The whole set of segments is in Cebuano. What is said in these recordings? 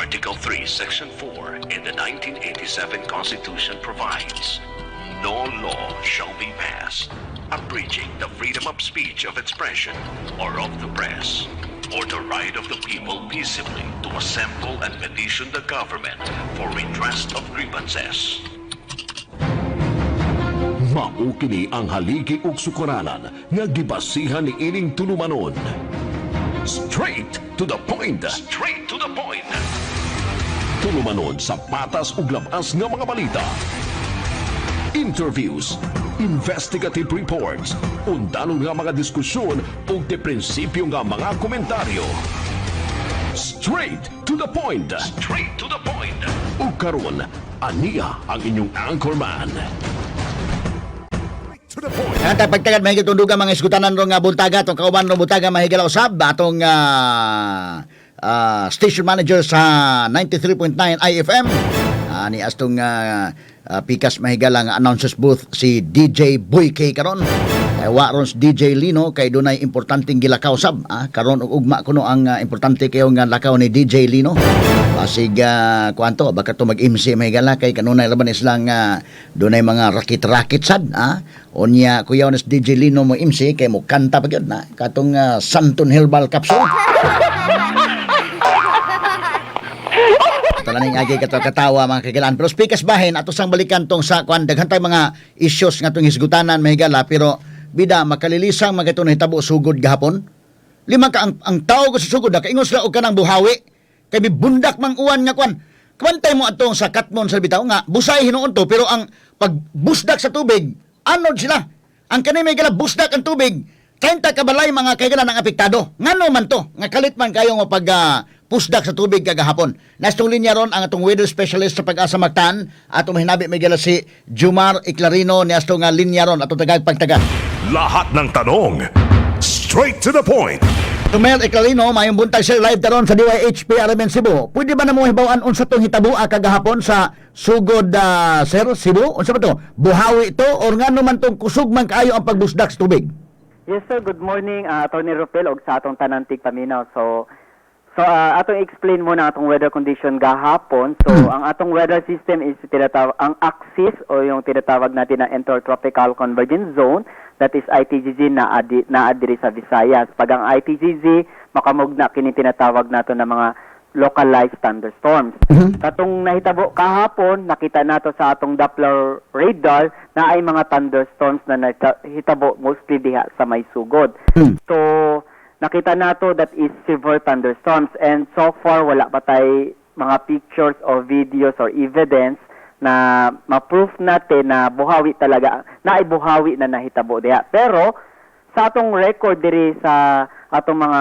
Article 3, Section 4 in the 1987 Constitution provides, "No law shall be passed abridging the freedom of speech, of expression, or of the press, or the right of the people peaceably to assemble and petition the government for redress of grievances." Mao kini ang haligi ug sukaranan nga gibasihan ni ining tulumanon. Straight to the point. Straight to the point. Tulumanon sa patas ug labas nga mga balita. Interviews, investigative reports, undanon nga mga diskusyon ug de prinsipyo nga mga komentaryo. Straight to the point. Straight to the point. Ug karon, aniya ang inyong anchorman. To the point. Ang pagtagad mahigit tundugan mga isgutanan ro nga buntaga atong kauban ro buntaga, mahigala usab atong station manager sa 93.9 IFM ni astong pikas, mahigala, nga announcers booth si DJ Boy K karon. Kay wa ron si DJ Lino kay dunay importanteng gilakaw sab karon ug ugma kuno ang importante kayo nga lakaw ni DJ Lino. Basig kuanto baka to mag-MC, mahigala, kay kanunay laban islang dunay mga rakit-rakit sad. Unya kuyaw na si DJ Lino mo MC kay mo kanta pa gyud na katong Santon Herbal Capsule. Tala ning agi kato katawa, mga kagilaan. Pero speakers bahin ato sang balikan tong sa kuan, daghan tay mga issues nga atong hisgutanan, mahigala, pero bida makalilisang mga ito nahitabo sugod gahapon. Lima ka ang tao ko sa sugod nakaingon sila og kanang buhawi kay mibundak mang uwan nga kuan. Kwantay mo atong sa Katmon sa bitaw nga busay hinuon to, pero ang pagbusdak sa tubig anod sila. Ang kani may gala busdak ang tubig, 30 ka balay, mga kahigalan, ang apektado. Ngano man to nga kalit man kayo nga pag pusdak sa tubig kagahapon? Nastong linya ron ang atong weather specialist sa Pag-asa Mactan, atong hinabi may gala si Jumar Eclarino ni astong nga linya ron atong tagag pagtaga. Lahat ng tanong, straight to the point. Jumar Eclarino, mayong buntag, sir. Live taron sa DYHP RMN Cebu. Pwede ba namo hibaw-an unsa tong hitaboa kagahapon sa sugod, sir, Cebu? Unsa ba to? Buhawi to or ngano man tong kusog man kaayo ang pagbusdak sa tubig? Yes sir, good morning, Attorney Rufel og sa atong tanang tigpaminaw. So atong explain muna atong weather condition gahapon. So ang atong weather system is tinatawag ang axis o yung tinatawag natin na Intertropical Convergence Zone, that is ITCZ, na adi, naa diri sa Visayas. Pag ang ITCZ makamugna kini tinatawag nato na mga localized thunderstorms. Katong nahitabo kahapon, nakita nato sa atong Doppler radar na ay mga thunderstorms na nahitabo mostly diha sa may sugod. So, nakita nato that is severe thunderstorms and so far wala pa tay mga pictures or videos or evidence na ma-proof natin na buhawi talaga, na ay buhawi na nahitabo diha. Pero sa atong record diri sa atong mga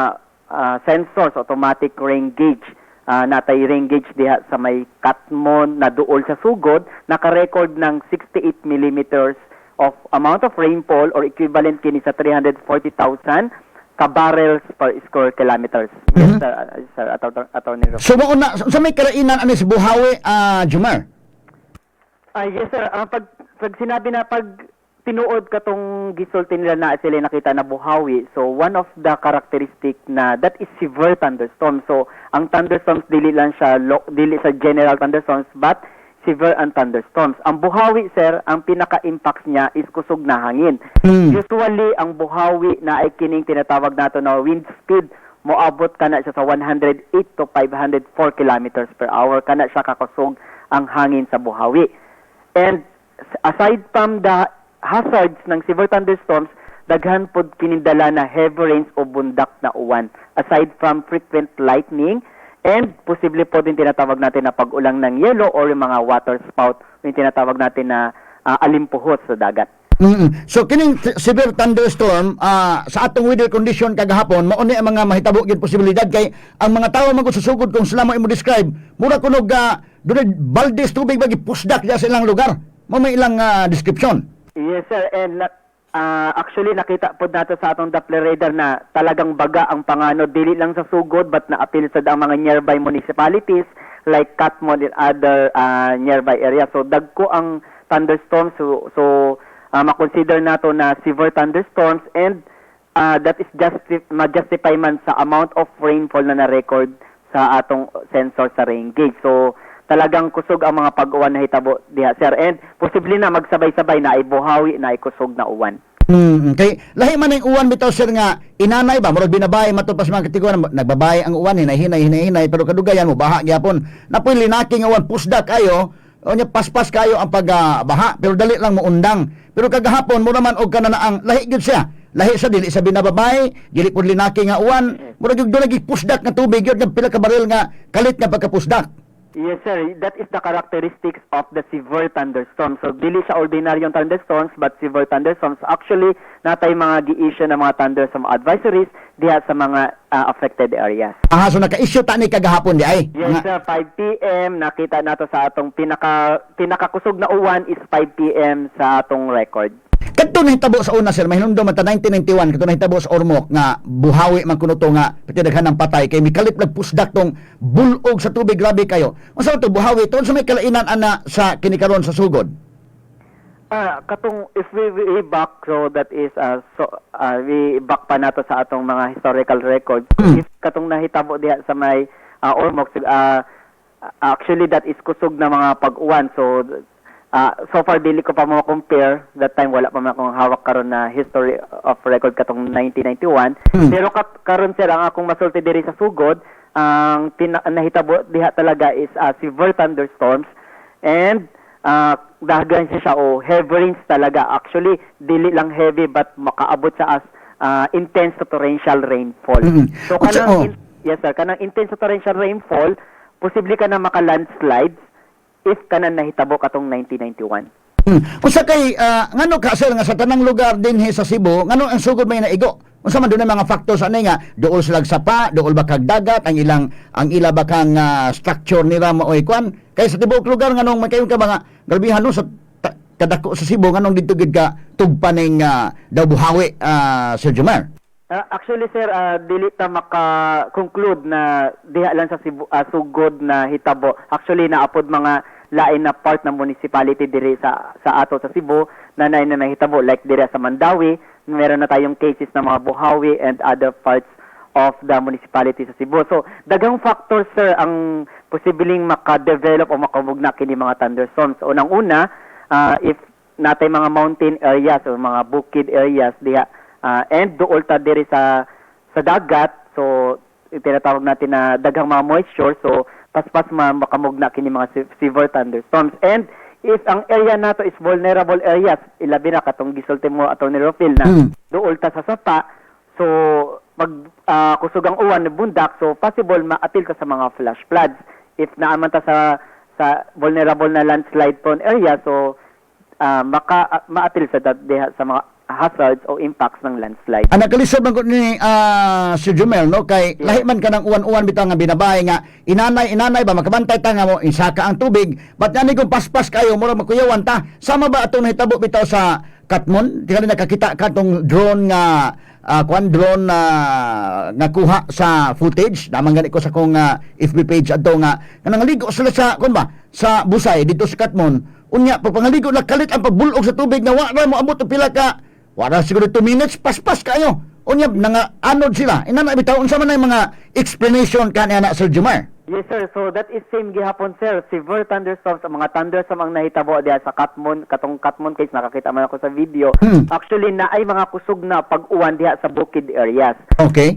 sensors, automatic rain gauge, natay rain gauge diha sa may Katmon na duol sa sugod, naka-record ng 68 millimeters of amount of rainfall or equivalent kini sa 340,000 ka barrels per square kilometers. Yes, sir, sir, Attorney Roque. So mao na sa may karainan ani si buhawi, Jumar? Ah, yes sir, ang pag sinabi na pag tinuod katong gisulti nila na sila nakita na buhawi, so one of the characteristic na that is severe thunderstorm. So ang thunderstorms dili lang siya dili sa general thunderstorms but severe ang thunderstorms. Ang buhawi, sir, ang pinaka-impact niya is kusog na hangin. Usually ang buhawi na ay kining tinatawag nato na wind speed moabot kana siya sa 108 to 504 kilometers per hour, kana siya kakusog ang hangin sa buhawi. And aside from the hazards ng severe thunderstorms, daghan pod kinindala na heavy rains o bundak na uwan. Aside from frequent lightning and posible po din tinatawag natin na pag-ulang ng yelo or yung mga water spout, yung tinatawag natin na alimpuhot sa dagat. So kining severe thunderstorm sa atong weather condition kagahapon, mao ni ang mga mahitabo gyud posibilidad kay ang mga tawo man susugod kung sila mo imo describe, mura kunog dunay baldes tubig ba gipusdak diya sa ilang lugar. Mao may ilang description. Yes sir, and actually nakita po nato sa atong Doppler radar na talagang baga ang panganod dili lang sa sugod but naapil sad ang mga nearby municipalities like Katmon and other nearby area. So dagko ang thunderstorms, so makonsider nato na severe thunderstorms and that is ma-justify man sa amount of rainfall na na-record sa atong sensor sa rain gauge. So talagang kusog ang mga pag-uwan na hitabo diha, sir, and posible na magsabay-sabay na ay buhawi na ay kusog na uwan. Kay lahi man ang uwan bitaw, sir, nga inanay ba, murag binabay matud pa sa mga katiguan, nagbabay ang uwan, hinay hinay hinay hinay, pero kadugayan mo baha gyapon. Napoy linaki nga uwan, pusda kayo unya, paspas kayo ang pagbaha, pero dali lang moundang. Pero kagahapon mo naman og kana na ang lahi gyud siya, lahi sa dili sa binababay, dili pud linaki nga uwan, murag gyud lagi pusdak nga tubig gyud nga pila ka baril nga kalit nga pagkapusdak. Yes, sir. That is the characteristics of the severe thunderstorm. So, dili siya ordinaryong thunderstorms, but severe thunderstorms. Actually, natay mga gi-issue na mga thunderstorm advisories diha sa mga affected areas. Aha, so naka-issue ta ni kagahapon di ay? Yes, sir. 5 p.m. Nakita nato sa atong pinakakusog na uwan is 5 p.m. sa atong record. Kadto nahitabo sa una, sir, mahinumdum man ta 1991, kadto nahitabo sa Ormoc nga buhawi man kuno to nga pati daghan ng patay kay mikalit nagpusdak tong bulog sa tubig, grabe kayo. Unsa man to, buhawi to? Unsa may kalainan ana sa kini karon sa sugod? Katong if we back, so that is we back pa nato sa atong mga historical records. If katong nahitabo diha sa may Ormoc, actually that is kusog na mga pag-uwan. So far dili ko pa mo compare that time, wala pa man akong hawak karon na history of record katong 1991. Pero karon, sir, ang akong masulti diri sa sugod, ang nahitabo diha talaga is severe thunderstorms and dagan siya o heavy rains talaga. Actually, dili lang heavy but makaabot sa as intense to torrential rainfall. So kanang yes sir, kanang intense to torrential rainfall, posible ka na maka-landslides if kanan nahitabo katong 1991. Usa kay ngano ka, sir, nga sa tanang lugar dinhi sa Cebu, ngano ang sugod may naigo? Unsa man dunay mga factors ani nga duol sila sapa, duol ba kag dagat, ang ila ba kang structure nila maoy kwan? Kay sa tibuok lugar, nganong may kayon ka mga grabihan no sa kadako sa Cebu, nganong didto gid ka tugpa ning daw buhawi, Sir Jomar? Actually, sir, dili ta maka-conclude na diha lang sa Cebu, sugod na hitabo. Actually, naapod mga lain na part ng municipality diri sa ato sa Cebu na naay na nahitabo, like diri sa Mandaue, meron na tayong cases na mga buhawi and other parts of the municipality sa Cebu. So, daghang factors, sir, ang posibleng maka-develop o makamugna kini mga thunderstorms. Unang-una, if natay mga mountain areas or mga bukid areas diha and duol ta diri sa dagat, so tinatawag natin na daghang mga moisture, so paspas ma makamugna kini mga severe thunderstorms. And if ang area nato is vulnerable areas, ilabi na katong gisulti mo, Attorney Rofil, na duol ta sa sapa, so pag kusog ang uwan bundak, so possible maatil ka sa mga flash floods. If naaman ta sa vulnerable na landslide prone area, so maatil sa diha sa mga hazards o impacts ng landslide. Ang nakalisod man gud ni Sir Jumel no, kay lahi man kanang uwan-uwan bitaw nga binabay nga inanay inanay ba, makabantay ta nga mo insaka ang tubig, but ani kung paspas kayo, mura makuyawan ta. Sama ba atong nahitabo bitaw sa Katmon? Di ka nakakita ka tong drone nga kuan, drone na nga kuha sa footage naman gani ko sa kong FB page adto nga nangaligo sila sa kun ba sa Busay dito sa Katmon. Unya pagpangaligo na, kalit ang pagbulog sa tubig nga wa ra mo abot og pila ka, wala siguro 2 minutes, paspas kayo. Unya nanga anod sila. Inana bitaw, unsa man ang mga explanation kani ana, Sir Jumar? Yes, sir. So that is same gihapon, sir. Severe thunderstorms, ang mga thunderstorm ang nahitabo diha sa Katmon, katong Katmon case nakakita man ako sa video. Actually, naay mga kusog na pag-uwan diha sa bukid areas.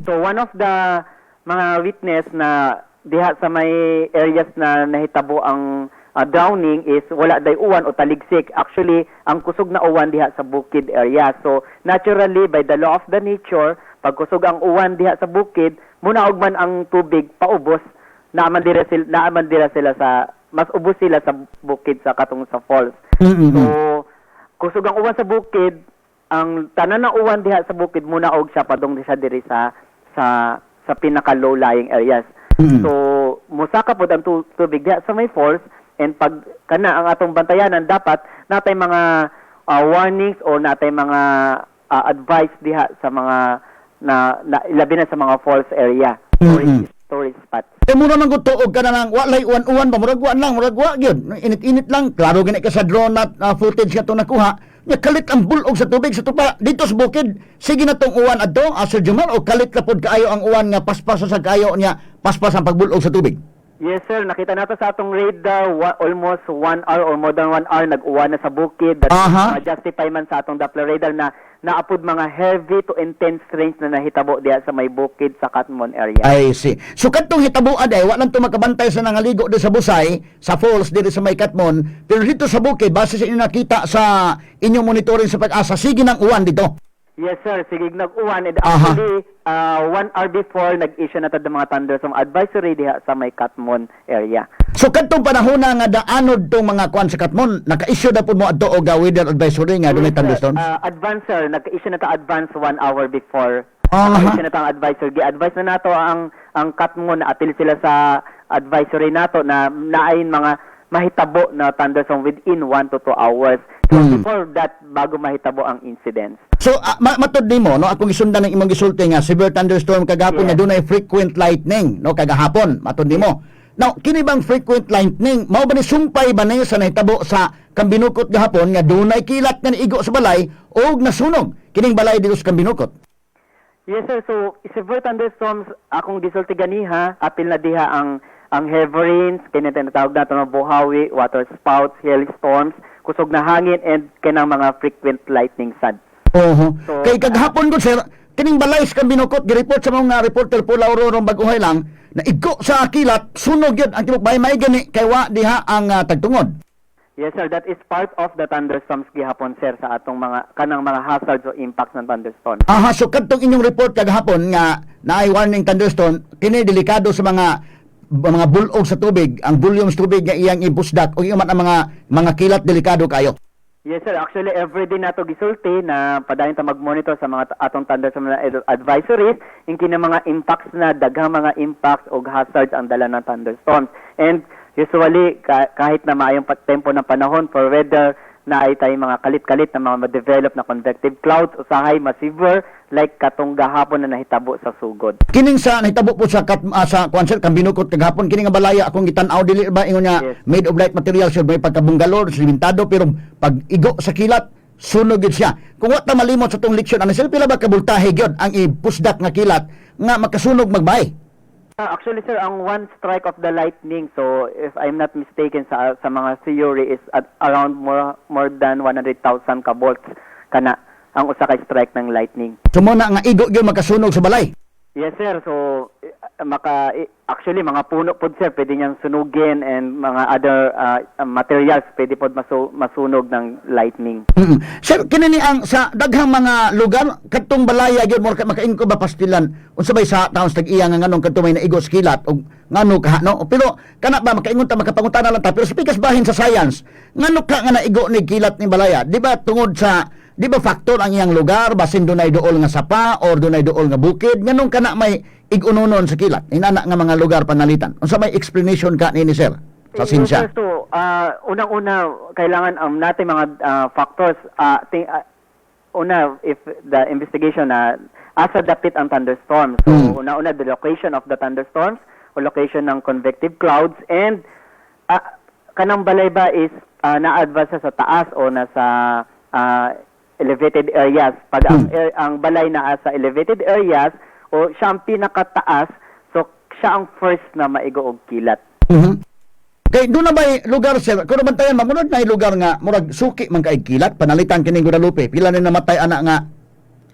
So one of the mga witness na diha sa may areas na nahitabo ang drowning is wala day uwan o taligsik. Actually, ang kusog na uwan diha sa bukid area. So naturally, by the law of the nature, pag kusog ang uwan diha sa bukid, munaog man ang tubig paubos, naaman dira sila sa mas ubos sila sa bukid sa katong sa falls. So kusog ang uwan sa bukid, ang tanan na uwan diha sa bukid munaog siya padung siya diri sa pinaka low lying areas. So musaka pod ang tubig diha sa may falls, and pag kana ang atong bantayanan, dapat natay mga warnings o natay mga advice diha sa mga na ilabi na sa mga falls area, tourist tourist spots. Eh mura man gud tuog ka na lang, walay uwan-uwan ba, murag uwan lang, murag wa gyud. Init-init lang, klaro gani ka sa drone na footage nga to nakuha. Nya kalit ang bulog sa tubig sa tupa dito sa bukid. Sige na tong uwan adto, Sir Jomar, o kalit na pod kaayo ang uwan nga paspas sa kaayo niya, paspas ang pagbulog sa tubig? Yes, sir, nakita nato sa atong radar almost 1 hour or more than 1 hour nag-uwan na sa bukid. That justify man sa atong Doppler radar na naapod mga heavy to intense rains na nahitabo diha sa may bukid sa Catmon area. I see. So kadtong hitabuan ay wa lang to makabantay sa nangaligo di sa Busay, sa falls diri sa may Catmon, pero dito sa bukid, base sa inyong nakita sa inyong monitoring sa PAGASA, sige ng uwan dito. Yes, sir, sige nag-uwan and actually 1 hour before nag-issue na tad ng mga thunderstorm advisory diha sa may Catmon area. So kadtong panahon na nga daanod tong mga kuan sa Catmon, naka-issue na pud mo adto og weather advisory nga dunay Yes, sir. thunderstorms? Advance, sir, nag-issue na ta advance 1 hour before. Nag-issue na ta ang advisory. Gi-advise na nato ang Catmon na apil sila sa advisory nato na naayin mga mahitabo na thunderstorm within 1 to 2 hours. So before that, bago mahitabo ang incidents. So matud nimo, no, akong gisundan ang imong gisulti nga severe thunderstorm kagapon nga dunay frequent lightning, no, kagahapon, matud nimo. Now, kini bang frequent lightning mao ba ni sumpay ba ni sa nahitabo sa Kambinukot gahapon nga dunay kilat nga niigo sa balay og nasunog kining balay dito sa Kambinukot? Yes, sir. So, severe thunderstorms, akong gisulti ganiha, apil na diha ang heavy rains, kini tinatawag nato nga buhawi, water spouts, hailstorms, kusog na hangin, and kanang mga frequent lightning sad. Oho. So, Kay kagahapon ko, sir, kining balay sa Kambinukot, gi-report sa mga reporter po Lauro rong baguhay lang na igo sa kilat, sunog yun ang tibok balay, may gani kay wa diha ang tagtungod. Yes, sir, that is part of the thunderstorms gihapon, sir, sa atong mga kanang mga hazards o impacts ng thunderstorm. Aha, so kadtong inyong report kagahapon nga naay warning thunderstorm, kini delikado sa mga bulog sa tubig, ang volume sa tubig nga iyang ibusdak o iuman ang mga kilat, delikado kayo. Yes, sir, actually every day nato gisulti na padayon ta mag-monitor sa mga atong thunderstorm na advisories in kini mga impacts na daghang mga impacts og hazards ang dala ng thunderstorms. And usually kahit na maayong tempo ng panahon for weather, na ay tayo mga kalit-kalit na mga ma-develop na convective clouds, usahay ma-severe like katong gahapon na nahitabo sa Sugod. Kining sa nahitabo po sa kuan, sir, Kambinukot kagahapon, kini nga balaya akong gitan-aw, dili ba ingon nga made of light material, sir, may pagka-bungalow, simentado, pero pag igo sa kilat sunog gyud siya. Kung wa ta malimot sa tong leksyon ani, sir, pila ba ka voltahe gyud ang ipusdak nga kilat nga makasunog magbay? Actually, sir, ang one strike of the lightning, so if I'm not mistaken sa mga theory is at around more than 100,000 ka volts kana ang usa ka strike ng lightning. So mo na nga igo gyud makasunog sa balay. Yes, sir. So actually mga puno pod, sir, pwede niyang sunugin and mga other materials pwede pod masunog ng lightning. Sir, kini ni ang sa daghang mga lugar kadtong balaya gyud mo makaingko ba pastilan unsa bay sa taon sa tag-iya nga nganong kadto may naigo sa kilat og ngano ka, no? Pero kana ba makaingon ta, makapangutana lang ta, pero sa pikas bahin sa science, ngano ka nga naigo ni kilat ni balaya? Di ba tungod sa, di ba factor ang iyang lugar, basin dunay duol nga sapa or dunay duol nga bukid, nganong kana may ig-unonon sa kilat inana nga mga lugar panalitan? Unsa may explanation ka nini, sir, sa Yes, sinsya? sir. So, unang-una, kailangan natin mga factors. Una, if the investigation na asa dapit ang thunderstorm. So, una-una, the location of the thunderstorms o location ng convective clouds and kanang balay ba is na-advance sa taas o nasa elevated areas. Pag ang balay naa sa elevated areas o siya ang pinakataas, so siya ang first na maigo og kilat. Kay doon na ba'y lugar, sir, kung nabantayan, mamunod na lugar nga, murag suki man kay kilat, panalitan kining Guadalupe, pila na namatay anak nga,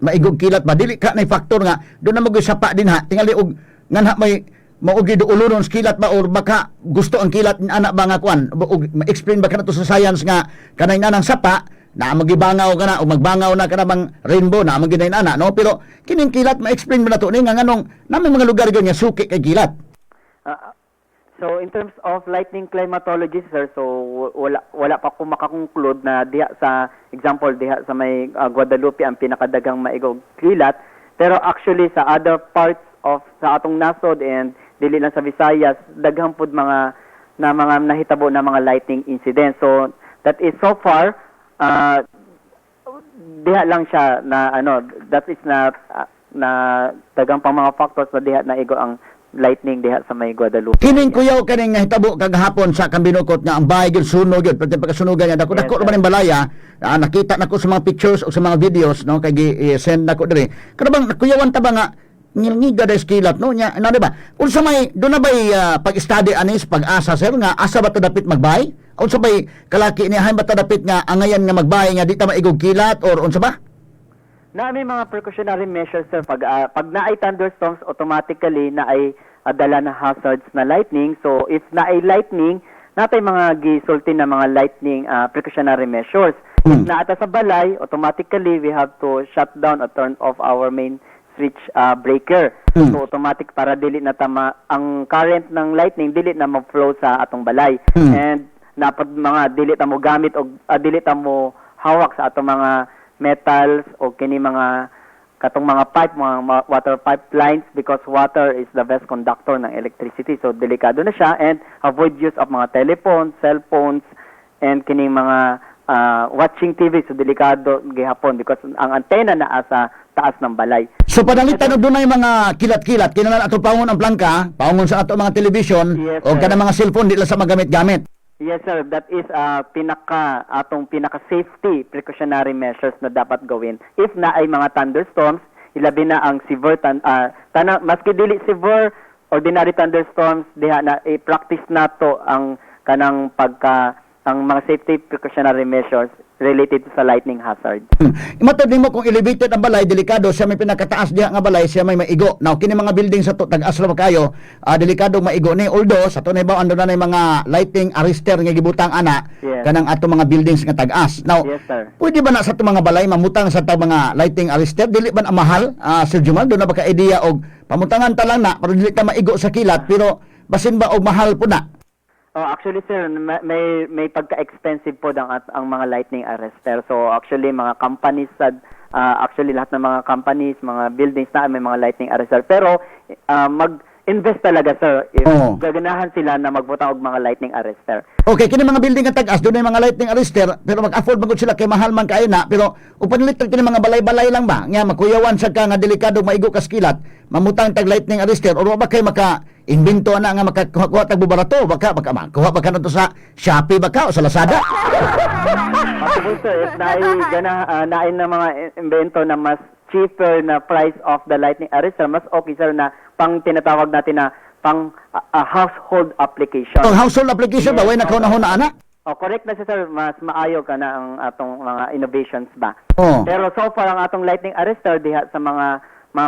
maigog kilat ba, dili ka na factor nga, doon na mag sapa din ha, tingali og, nganha may, maugi do ulonon sa kilat ba, or baka gusto ang kilat ni anak ba nga kuan, og ma-explain ba ka na to sa science nga, kanay na ng sapa, na magibangaw ka na, o magbangaw na ka na bang rainbow, na maginayin ana, no? Pero kining kilat, ma-explain mo na to, ni nga nganong, namin mga lugar gyud nga suki kay kilat. So in terms of lightning climatology, sir, so wala pa ko makakonclude na diha sa example diha sa may Guadalupe ang pinakadaghang maigog kilat, pero actually sa other parts of sa atong nasod and dili lang sa Visayas, daghang pud mga na mga nahitabo na mga lightning incidents. So that is so far diha lang siya na ano, that is na na daghang pang mga factors na diha na igo ang lightning diha sa may Guadalupe. Kining kuyaw kaning nahitabo kagahapon sa Cambinocot nga ang bahay gyud sunog gyud, pati pagkasunugan niya dako dako Yes, sir. man ang balaya. Nakita nako sa mga pictures o sa mga videos, no, kay gi-send nako diri. Kana bang kuyawan ta ba nga ngilngiga dahil kilat, no, nya na, di ba? Unsa may do na bay pag-study anis pag-asa, sir, nga asa ba ta dapit magbay? Unsa bay kalaki ni hay ba ta dapit nga angayan nga magbay nga di ta maigog kilat or unsa ba? Na may mga precautionary measures, sir, pag naay thunderstorms, automatically naay dala na hazards na lightning. So if naay lightning, natay mga gisulti na mga lightning precautionary measures. If naata sa balay, automatically we have to shut down or turn off our main switch breaker. So automatic para dili na tama ang current ng lightning, dili na ma-flow sa atong balay. And napad mga dili ta mo gamit og dili ta mo hawak sa atong mga metals o kini mga katong mga pipe, mga water pipelines, because water is the best conductor ng electricity. So delikado na siya, and avoid use of mga telephones, cellphones and kining mga watching TV. So delikado gihapon because ang antena naa sa taas ng balay. So panalitan og dunay mga kilat-kilat, kinahanglan ato paungon ang plangka, paungon sa ato mga television o Sir. kanang mga cellphone, di lang sa magamit-gamit. Yes, sir, that is pinaka atong pinaka safety precautionary measures na dapat gawin. If na ay mga thunderstorms, ilabi na ang severe tana maski dili severe, ordinary thunderstorms diha na i-practice nato ang kanang pagka ang mga safety precautionary measures related sa lightning hazard. Matod nimo kung elevated ang balay, delikado siya may pinakataas diha nga balay, siya may maigo. Now kini mga building sa to tag-as ra kayo, delikado maigo ni. Although sa to nahibaw ando na nay mga lightning arrester nga gibutang ana kanang ato mga buildings nga tag-as. Now, Yes, sir. pwede ba na sa ato mga balay mamutang sa ta mga lightning arrester? Dili ba na mahal? Sir Jumal, do na ba ka idea og pamutangan ta lang na para dili ta maigo sa kilat, pero basin ba og mahal po na? Oh, actually, sir, may pagka-expensive po ang mga lightning arrester. So actually mga companies sa actually lahat ng mga companies, mga buildings na may mga lightning arrester. Pero mag-invest talaga, sir, if gaganahan sila na magbutang og mga lightning arrester. Okay, kini mga building nga tag-as dunay mga lightning arrester, pero mag-afford man gud sila kay mahal man kaayo na, pero upan litro kini mga balay-balay lang ba nga makuyawan sad ka nga delikado maigo kas kilat, mamutang tag lightning arrester or wa ba kay maka imbento ana nga makakuha tag barato baka baka makuha ba ka nato sa Shopee ba ka o sa Lazada? Possible, sir, if naay gana naay na mga invento na mas cheaper na price of the lightning arrester, mas okay, sir, na pang tinatawag natin na pang household application. Pang household application ba way nakaunahon na ana? Oh, correct na siya, sir, mas maayo ka na ang atong mga innovations ba. Pero so far ang atong lightning arrester diha sa mga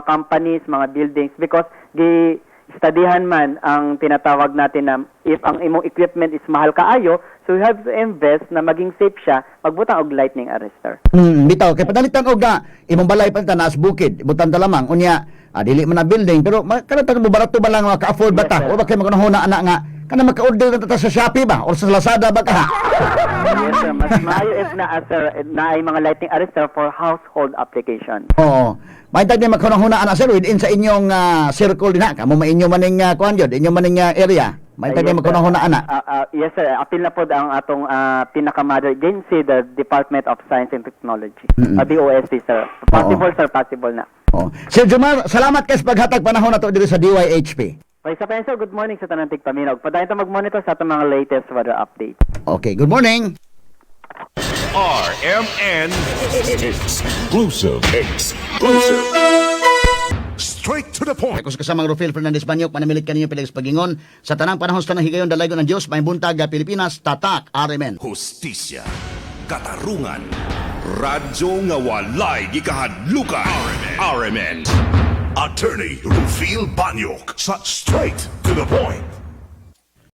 companies, mga buildings, because gi studyhan man ang tinatawag natin na if ang imong equipment is mahal kaayo, so you have to invest na maging safe siya, magbutang og lightning arrester. Bitaw kay padalitan og ga imong balay pa ta naas bukid, butan ta lamang unya dili man na building, pero kanang mo barato ba lang maka-afford ba ta? Yes, sir. O ba kay magunahon na ana nga kana maka-order na ta sa Shopee ba or sa Lazada ba ka? Yes, sir, mas maayo if na sir na ay mga lightning arrester for household application. Oo. May tag ni makunahuna ana, sir, within sa inyong circle din ha. Kamo mainyo maning kuan jud, inyo maning area. May tag ni Yes, sir. makunahuna ana. Yes, sir, apil na po ang atong pinaka-mother agency, the Department of Science and Technology. DOST, sir. Possible, sir, possible na. Oo. Sir Jumar, salamat kay sa paghatag panahon nato diri sa DYHP. Okay, sa sir, good morning sa tanang tigpaminaw. Padayon ta mag-monitor sa atong mga latest weather update. Okay, good morning. RMN Exclusive. Exclusive. Straight to the point. Ako sa kasamang Rufil Fernandez Banyok, manamilit kaninyo pilags pagingon sa tanang panahon sa tanang higayon dalaygon ng Dios, may buntag Pilipinas, tatak RMN. Hustisya, katarungan, radyo nga walay gikahadlukan. RMN. Attorney Rufil Banyok sa Straight to the Point.